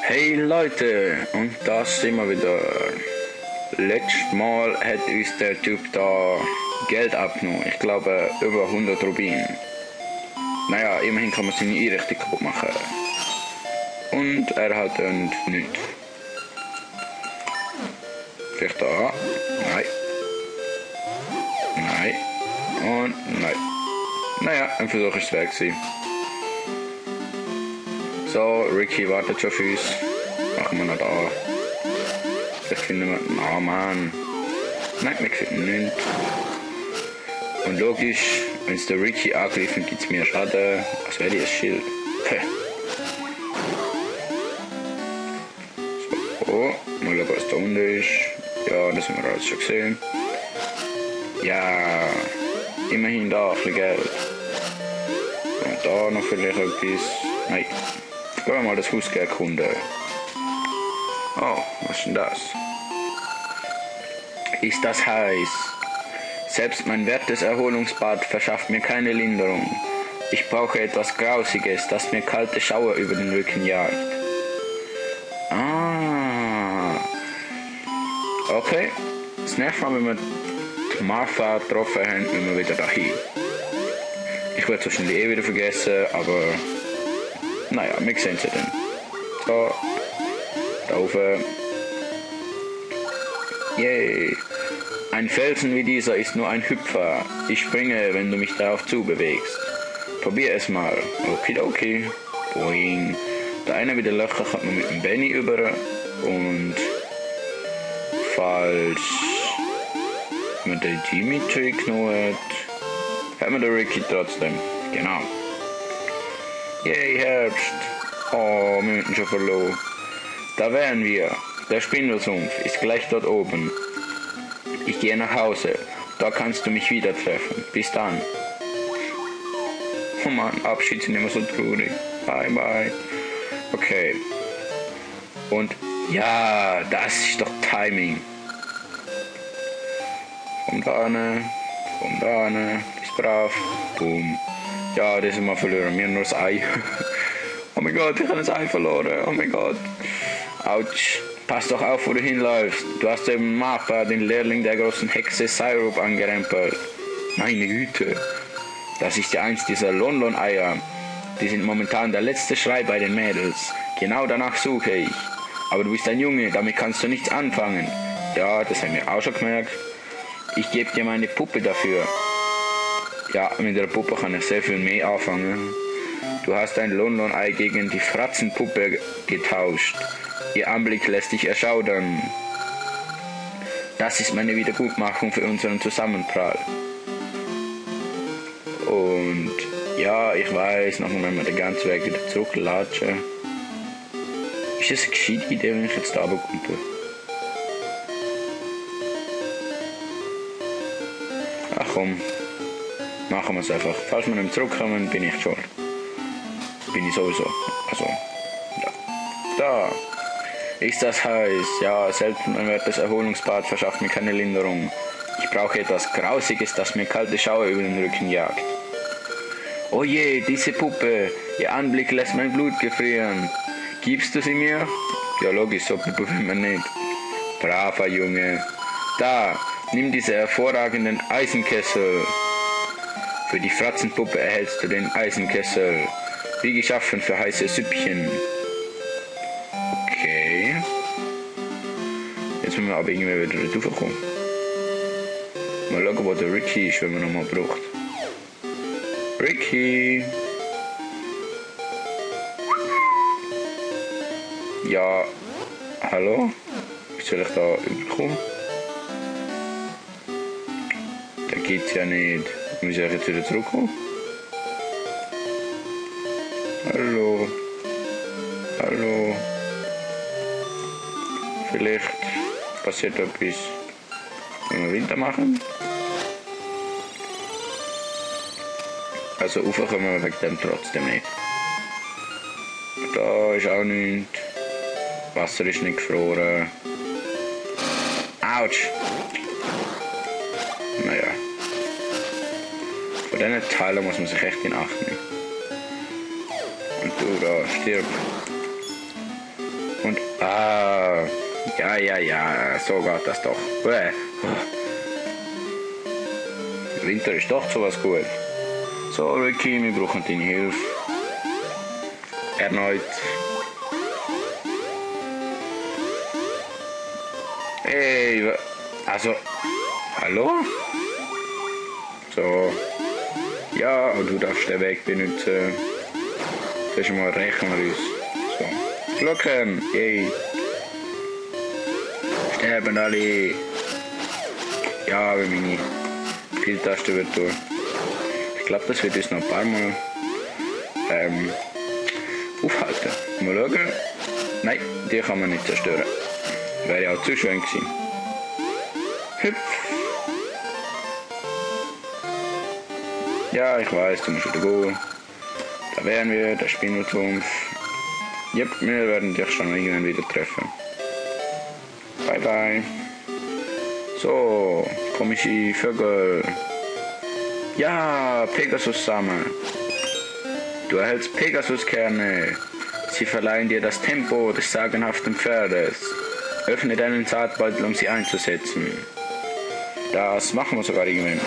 Hey Leute, und da sind wir wieder. Letztes Mal hat uns der Typ da Geld abgenommen. Ich glaube über 100 Rubin. Naja, immerhin kann man seine Einrichtung kaputt machen. Und er hat nichts. Vielleicht da. Nein. Nein. Und nein. Naja, ein Versuch ist weg gewesen. So, Ricky wartet schon für uns. Machen wir noch da. Vielleicht finden wir... Oh Mann. Nein, wir finden nichts. Und logisch, wenn es der Ricky angreift, gibt es mehr Schaden, als wäre ein Schild. So, mal schauen, was da unten ist. Ja, das haben wir alles schon gesehen. Ja, immerhin da ein bisschen Geld. Und da noch vielleicht etwas. Nein. Gehen wir mal das Haus erkunden. Oh, was ist denn das? Ist das heiß? Selbst mein wertes Erholungsbad verschafft mir keine Linderung. Ich brauche etwas Grausiges, das mir kalte Schauer über den Rücken jagt. Ah. Okay. Das nächste Mal, wenn wir die Martha getroffen haben, müssen wir wieder dahin. Ich werde es wahrscheinlich wieder vergessen, aber... Naja, wir sehen sie dann. So. Da oben. Yay. Ein Felsen wie dieser ist nur ein Hüpfer. Ich springe, wenn du mich darauf zubewegst. Probier es mal. Okidoki. Boing. Der eine wieder Löcher kommt man mit dem Benny über. Und falls man den Dimitri genommen hat man den Ricky trotzdem. Genau. Yay, Herbst. Oh, wir müssen schon verloren. Da wären wir. Der Spindelsumpf ist gleich dort oben. Ich gehe nach Hause. Da kannst du mich wieder treffen. Bis dann. Oh Mann, Abschied sind immer so traurig. Bye, bye. Okay. Und ja, das ist doch Timing. Komm da ne. Komm da ne. Ist brav. Boom. Ja, das ist mal verloren. Wir haben nur das Ei. Oh mein Gott, ich habe das Ei verloren. Oh mein Gott. Autsch. Pass doch auf, wo du hinläufst. Du hast dem Mappa, den Lehrling der großen Hexe Syrup, angerempelt. Meine Güte. Das ist ja eins dieser London-Eier. Die sind momentan der letzte Schrei bei den Mädels. Genau danach suche ich. Aber du bist ein Junge, damit kannst du nichts anfangen. Ja, das haben wir auch schon gemerkt. Ich gebe dir meine Puppe dafür. Ja, mit der Puppe kann ich sehr viel mehr anfangen. Du hast ein London-Ei gegen die Fratzenpuppe getauscht. Ihr Anblick lässt dich erschaudern. Das ist meine Wiedergutmachung für unseren Zusammenprall. Und ja, ich weiß, noch wenn wir den ganzen Weg wieder zurücklatschen. Ist es eine gescheite Idee, wenn ich jetzt da runterkomme? Ach komm, machen wir es einfach. Falls wir nicht zurückkommen, bin ich schon. Bin ich sowieso. Also, ja. Da. Ist das heiß? Ja, selbst mein wertes Erholungsbad verschafft mir keine Linderung. Ich brauche etwas Grausiges, das mir kalte Schauer über den Rücken jagt. Oh je, diese Puppe. Ihr Anblick lässt mein Blut gefrieren. Gibst du sie mir? Ja, logisch, so Puppe will man nicht. Braver Junge. Da, nimm diese hervorragenden Eisenkessel. Für die Fratzenpuppe erhältst du den Eisenkessel. Wie geschaffen für heiße Süppchen. Okay. Jetzt müssen wir aber irgendwie wieder raufkommen. Mal schauen, wo der Ricky ist, wenn man nochmal braucht. Ricky! Ja, hallo? Wie soll ich da überkommen? Da geht's ja nicht. Muss ich jetzt wieder zurückkommen? Hallo? Hallo? Vielleicht passiert etwas, wenn wir weitermachen. Also rauf kommen wir wegen dem trotzdem nicht. Da ist auch nichts. Wasser ist nicht gefroren. Autsch! Naja. Von diesen Teilen muss man sich echt in Acht nehmen. Und du da, stirb. Und, ja, so geht das doch. Winter ist doch sowas gut. So, Ricky, wir brauchen deine Hilfe. Erneut. Ey, also, hallo? So, ja, und du darfst den Weg benutzen. Das ist mal rächen wir uns. So, Glocken, yay. Sterben alle. Ja, aber meine Pfeiltaste wird durch. Ich glaube, das wird uns noch ein paar Mal aufhalten. Mal schauen. Nein, die kann man nicht zerstören. Wäre ja auch zu schön gewesen. Hüpf. Ja, ich weiß, du musst wieder gehen. Da wären wir, der Spinneltrumpf. Jep, wir werden dich schon irgendwann wieder treffen. Bye bye. So, komische Vögel. Ja, Pegasus-Samen. Du erhältst Pegasus-Kerne. Sie verleihen dir das Tempo des sagenhaften Pferdes. Öffne deinen Saatbeutel, um sie einzusetzen. Das machen wir sogar irgendwann.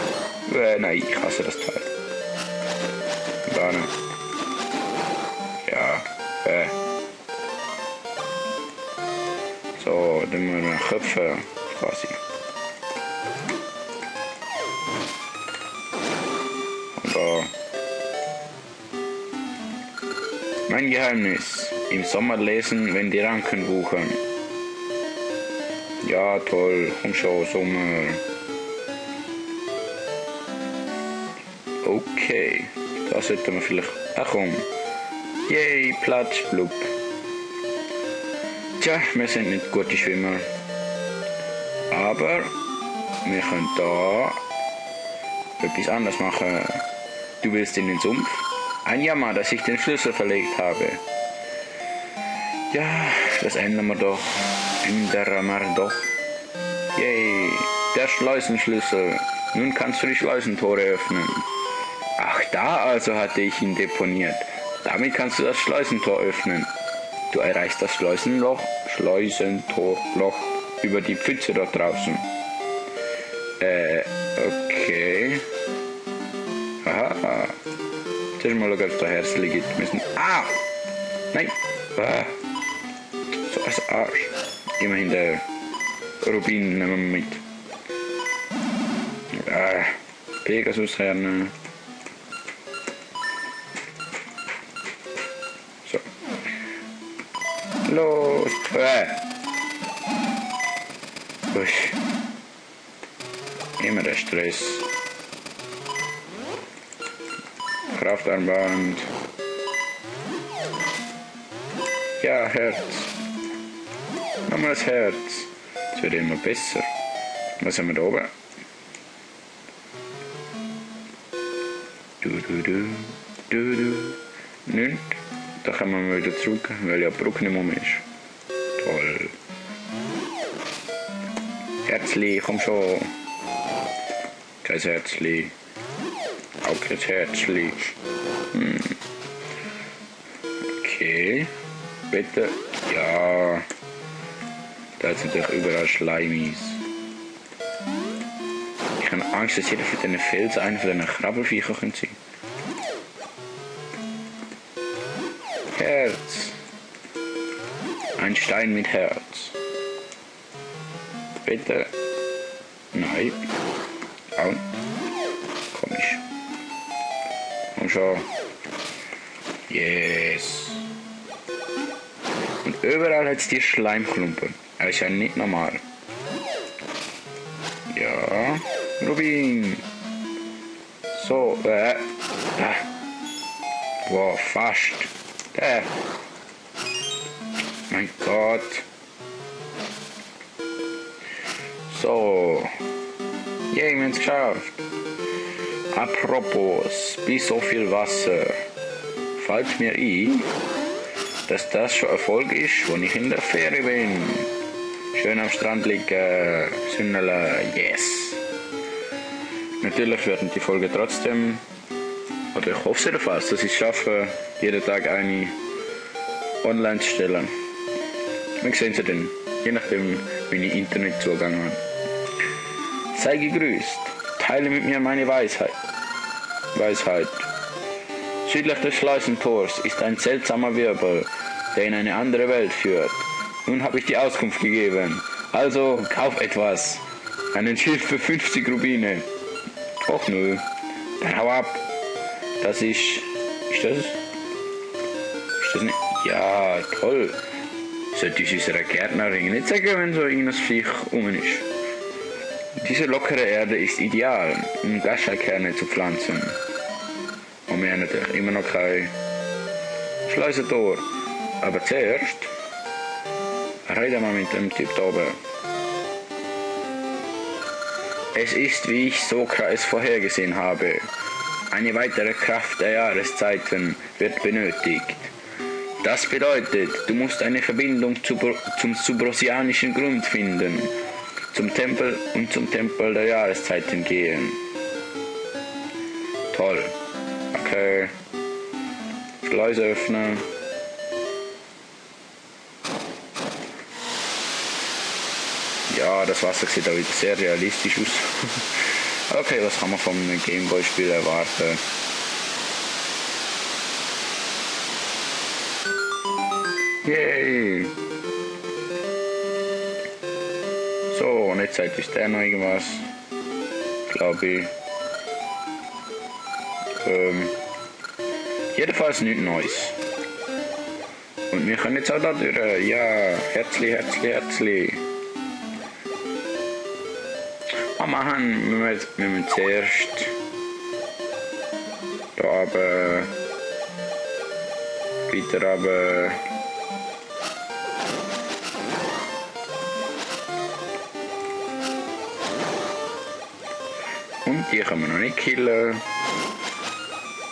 Nein, ich hasse das Teil. Warte. Ja, So, dann müssen wir Köpfe quasi. Und da. Mein Geheimnis. Im Sommer lesen, wenn die Ranken wuchern. Ja, toll. Komm schon, Sommer. Okay. Da sollten wir vielleicht... Ach komm. Yay, Platz, blub. Tja, wir sind nicht gute Schwimmer. Aber wir können da etwas anderes machen. Du willst in den Sumpf? Ein Jammer, dass ich den Schlüssel verlegt habe. Ja, das ändern wir doch. Ändern wir doch. Yay, der Schleusenschlüssel. Nun kannst du die Schleusentore öffnen. Ach, da also hatte ich ihn deponiert. Damit kannst du das Schleusentor öffnen. Du erreichst das Schleusentorloch über die Pfütze dort draußen. Okay. Aha. Zuerst mal schauen, ob es da Herzli gibt. Ah! Nein! So als Arsch. Immerhin der Rubin nehmen wir mit. Pegasus-Herne. So. Los! Usch. Immer der Stress. Kraftarmband. Ja, Herz. Nochmal das Herz. Es wird immer besser. Was haben wir da oben? Nicht. Da kommen wir mal wieder zurück, weil ja die Brücke nicht mehr ist. Toll. Herzli, komm schon. Kein Herzli. Auch kein Herzli. Okay. Bitte. Ja. Da sind doch überall Schleimis. Ich habe Angst, dass jeder von diesen Felsen einen von diesen Krabbelviecher sein könnte. Herz. Ein Stein mit Herz. Bitte. Nein. Und. Komisch. Komm schon. Yes. Und überall hat es die Schleimklumpen. Das ist ja nicht normal. Ja. Rubin. So, Wow, fast. Mein Gott. So. Yay, wir haben es geschafft. Apropos, bei so viel Wasser fällt mir ein, dass das schon Erfolg ist, wenn ich in der Ferie bin. Schön am Strand liegen, Sünnele, yes. Natürlich werden die Folge trotzdem, oder ich hoffe jedenfalls, dass ich es schaffe, jeden Tag eine online zu stellen. Wir sehen sie dann, je nachdem, wie ich Internetzugang habe. Sei gegrüßt, teile mit mir meine Weisheit. Südlich des Schleusentors ist ein seltsamer Wirbel, der in eine andere Welt führt. Nun habe ich die Auskunft gegeben. Also, kauf etwas. Einen Schild für 50 Rubine. Och nö. Dann hau ab. Das ist... Ist das? Ist das nicht? Ja, toll. Sollte ich unserer Gärtnerin nicht sagen, wenn so irgendein Viech um ist. Diese lockere Erde ist ideal, um Glaschallkerne zu pflanzen. Und wir haben natürlich immer noch kein Schleusentor. Aber zuerst reden wir mit dem Typ da oben. Es ist, wie ich Sokrates vorhergesehen habe. Eine weitere Kraft der Jahreszeiten wird benötigt. Das bedeutet, du musst eine Verbindung zum subrosianischen Grund finden, zum Tempel der Jahreszeiten gehen. Toll. Okay. Schleuse öffnen. Ja, das Wasser sieht auch wieder sehr realistisch aus. Okay, was kann man vom Gameboy-Spiel erwarten? Yay! So, und jetzt zeigt uns der noch irgendwas. Glaube ich. Jedenfalls nichts Neues. Und wir können jetzt auch da durch. Ja, herzlich. Wir müssen zuerst da runter, weiter runter. Und die können wir noch nicht killen.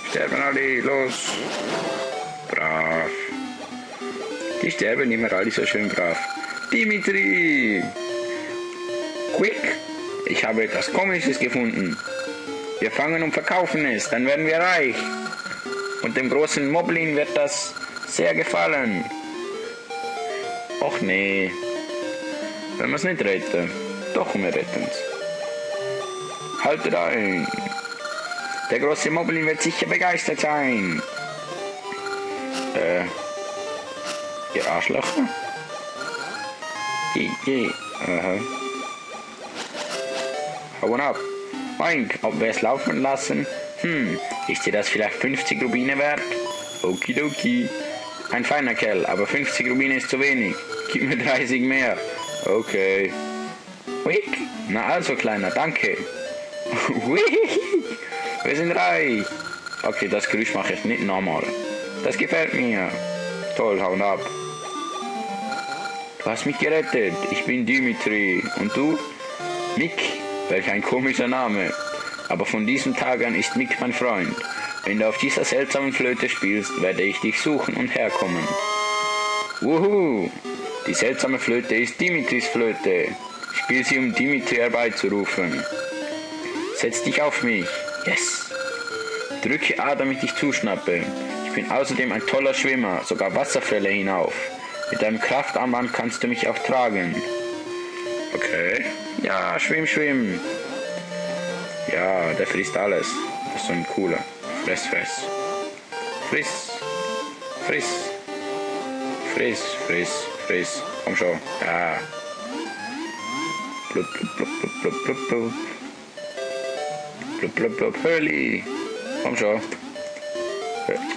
Sterben alle, los! Brav. Die sterben immer alle so schön brav. Dimitri! Quick! Ich habe etwas Komisches gefunden. Wir fangen und verkaufen es, dann werden wir reich. Und dem großen Moblin wird das sehr gefallen. Och nee. Wenn wir es nicht retten. Doch, wir retten es. Haltet ein. Der große Moblin wird sicher begeistert sein. Ihr Arschlöcher? Aha. Hauen ab. Oink, ob wir es laufen lassen? Ist dir das vielleicht 50 Rubine wert? Okidoki. Ein feiner Kerl, aber 50 Rubine ist zu wenig. Gib mir 30 mehr. Okay. Wick. Na also, Kleiner, danke. Wir sind reich. Okay, das Geräusch mache ich nicht nochmal. Das gefällt mir. Toll, hauen ab. Du hast mich gerettet. Ich bin Dimitri. Und du? Mick. Welch ein komischer Name. Aber von diesem Tag an ist Mick mein Freund. Wenn du auf dieser seltsamen Flöte spielst, werde ich dich suchen und herkommen. Wuhu! Die seltsame Flöte ist Dimitris Flöte. Spiel sie, um Dimitri herbeizurufen. Setz dich auf mich. Yes! Drücke A, damit ich zuschnappe. Ich bin außerdem ein toller Schwimmer, sogar Wasserfälle hinauf. Mit deinem Kraftarmband kannst du mich auch tragen. Okay. Ja, schwimm. Ja, der frisst alles. Das ist so ein cooler. Friss. Komm schon. Ja. Blub. Höhli. Komm schon.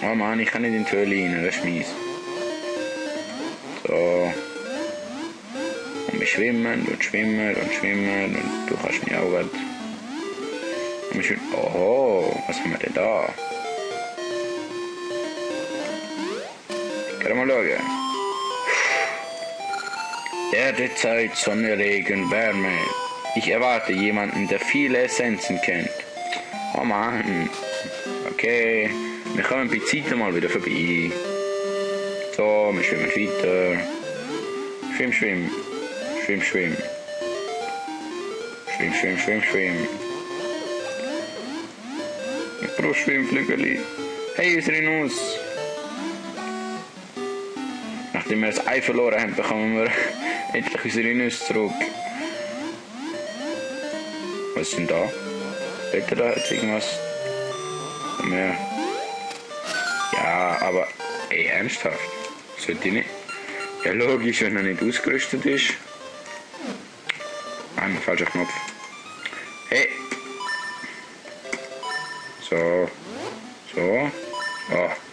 Oh Mann, ich kann nicht in die Höhle rein. Das ist mies. So. Und wir schwimmen und du kannst mich auch gut. Oho, was haben wir denn da? Ich kann mal schauen. Erde, Zeit, Sonne, Regen, Wärme. Ich erwarte jemanden, der viele Essenzen kennt. Oh Mann. Okay, wir kommen bei Zeit mal wieder vorbei. So, wir schwimmen weiter. Schwimm. Ich brauche Schwimmflügel. Hey, unsere Nuss. Nach Nachdem wir das Ei verloren haben, bekommen wir endlich unsere Nüsse zurück. Was ist denn da? Bitte da jetzt irgendwas? Mehr. Ja, aber ey, ernsthaft? Sollte ich nicht? Ja, logisch, wenn er nicht ausgerüstet ist. Einmal falscher Knopf. Hey! So. So. Oh.